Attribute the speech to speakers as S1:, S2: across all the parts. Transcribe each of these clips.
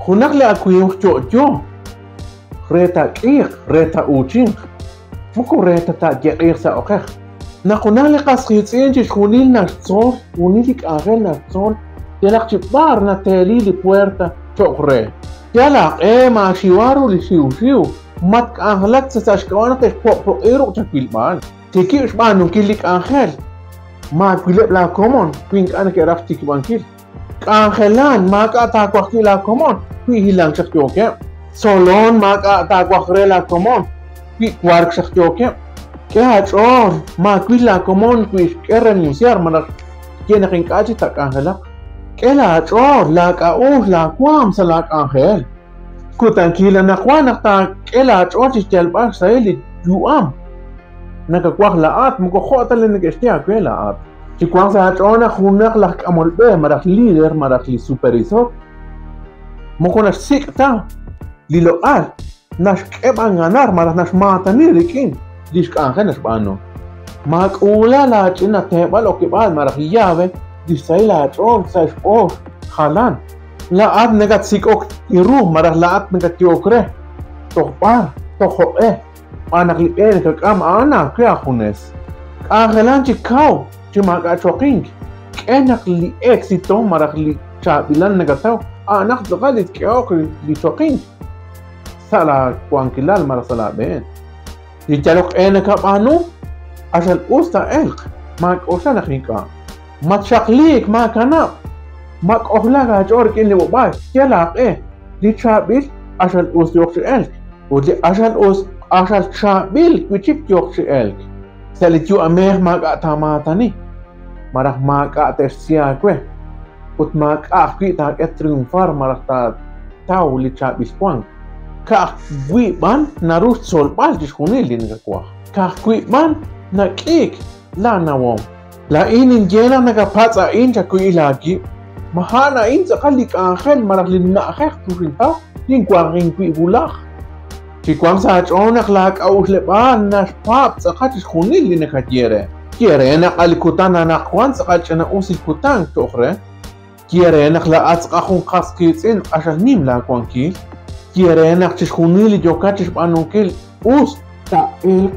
S1: Junaq li awimq yo'yo re taak'iiq, re taa'uuchinq, moko re ta taayeq'iiq sa' oqej. Naq junaq li qas qiitz'in chixjunil naxtzol, junil li k'anjel naxtzol, yalaq chi b'ar nateeli li puerta cho'q re. Yal aaq'e maaxiwa ru li xiwxiw, matk'anjelak sa' xk'ab'a' naq te'xpoq'poq'i ruq' chawilb'al. Tikib' xb'aanunkil li k'anjel, maawileb' laakomon wi ink'a' neke'raj xtikib'ankil. K'anjelan, maak'a' taawaj wi' laakomon wi hilank xaq yookeb'. Tzolon, maak'a' taawaj re laakomon wi wark xaq yookeb'. K'e aach'ool, maawil laakomon wi xk'e renunciar malaj xye naq ink'a' chik taak'anjelaq. K'e laach'ool, laak'a'uxl, laawaanm sa' laak'anjel. Kutankil anaqwan naq taak'e laach'ool chi xyalb'al xsahil li yu'am nakawaj laa'at, moko jo' ta li neke'xye aawe laa'at. Chiwanq sa' aach'ool naq junaq laj k'amol b'e malaj líder malaj li supervisor moko naxsik' ta li loq'al, naxk'e b'an ganar malaj naxmaatani rik'in li xk'anjel naxb'aanu. Maak'uula laach'ina teeb'al okeb'aal malaj llave li xsahil aach'ool sa' xb'oox jalan. Laa'at nakatsik'ok ru malaj laa'at nakatyehok re toj b'ar, toj jo'q'e, xb'aan naq li b'e nakak'am a'an aawe aajunes. K'anjelan chi kaw chi maak'a' choqink, k'e naq li éxito malaj li chaab'ilal nakataw a'anaq tz'aqal li tk'ehoq li choqink sa' laawankilal malaj sa' laab'een. Li yalok q'e nakab'aanu q'axal us taa'elq, maak'oxla naq ink'a'. Matxaqliik, maakanab', mak'ojlaak aach'ool rik'in li b'ob'aal, yal aaq'e, li chaab'il q'axal us yooq chi elk, ut li q'axal us q'axal chaab'il wi' chik yooq chi elk. Sa' li yu'amej maak'a' taamaatani, malaj maak'a' te'xsi aawe, ut maak'a' ajwi' taak'e triunfar malaj taataw li chaab'il wank. Ka'ajwi' b'an naru xtzolb'al chixjunil li nakawaj. Ka'ajwi' b'an nak'iik laanawom. Laa'in ninye naq nakapatz' a'in chawi'il aawib', ma a'an a'in tz'aqal li k'anjel malaj li na'ajej tuxintaw linwanjin wi' wulaj? Chiwanq sa' aach'ool naq laak'a'uxleb'aal naxpaab' tz'aqal chixjunil li nakaye re. Ye re naq a' li kutan anaqwan tz'aqal ch'ina'usil kutan cho'q re. Ye re naq laa'at tz'aqal jun qas qiitz'in q'axal nim laawankil. Ye re naq chixjunil li yookat chi xb'aanunkil us taa'elq.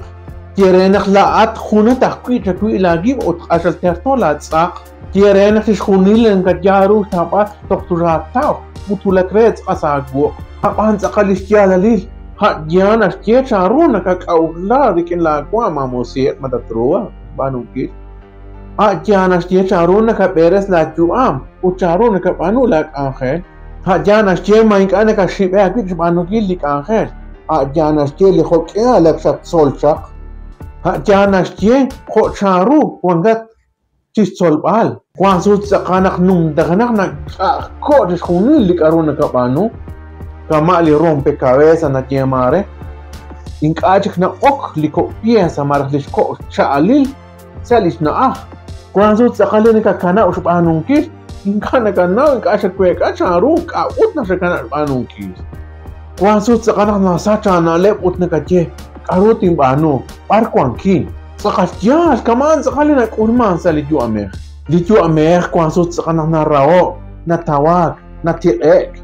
S1: Ye re naq laa'at junat ajwi' chawil aawib' ut q'axal terto laatz'aq. Ye re naq chixjunil li nakayal ru xtawb'al toj tulaataw ut wulak re tz'aqal sa' aawuq'. Ab'an tz'aqal li xyaalalil, a' yaal naxye chanru nakak'a'uxla rik'in laawaanm aamusiq' ma tatruuq xb'aanunkil. A' yaal naxye chanru nakab'eres laayu'am ut chanru nakab'aanu laak'anjel. A' yaal naxye ma ink'a' nakaxib'e aawib' xb'aanunkil li k'anjel. A' yaal naxye li jo'k'ihal ak xatzol chaq. A' yaal naxye jo' chanru wankat chi xtzolb'al. Wank sut tz'aqal naq numtajenaq nak'a'ajko'k chixjunil li k'aru nakab'aanu, kama' li rompecabezas nayeemank re, ink'a' chik na'ok li kok' pieza malaj li xkok' xcha'alil sa' li xna'aj. Wank sut tz'aqal li nakakanab' xb'aanunkil, ink'a' nakanaw, ink'a' xaweek'a chanru, k'a'ut naq xakanab' xb'aanunkil. Wank sut tz'aqal naq nasach aana'leb' ut nakaye, k'aru tinb'aanu, b'ar wankin. Tz'aqal yaal, kama'an tz'aqal li nak'ulmank sa' li yu'amej. Li yu'amej wank sut tz'aqal naq naraho'k, natawaak, natiq'e'k.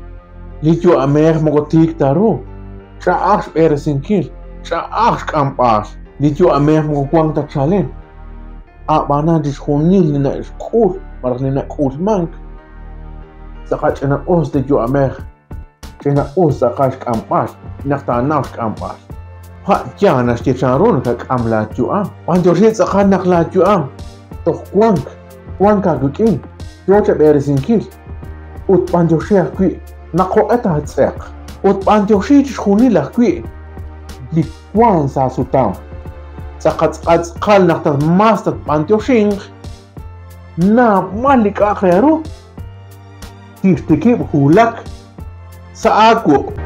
S1: Li yu'amej moko tiik ta ru, ch'a'aj xb'eresinkil, ch'a'aj xk'amb'al. Li yu'amej moko wank ta chalen, a'b'anan chixjunil li na'xk'ul malaj li nak'ulmank tz'aqal ch'ina'us li yu'amej, ch'ina'us tz'aqal xk'amb'al naq taanaw xk'amb'al. A' yaal naxye chanru nakak'am laayu'am. B'anyoxi tz'aqal naq laayu'am toj wank, wank aawik'in, yoo chab'eresinkil. Ut b'anyoxi ajwi' naq jo'q'e taatz'eq. Ut b'anyoxi chixjunil ajwi' li wank sa' sutam. Tz'aqal tz'aqal tz'aqal naq mas tatb'antioxinq, naab'al li k'a'aq re ru tixtikib' wulak sa' aawuq'.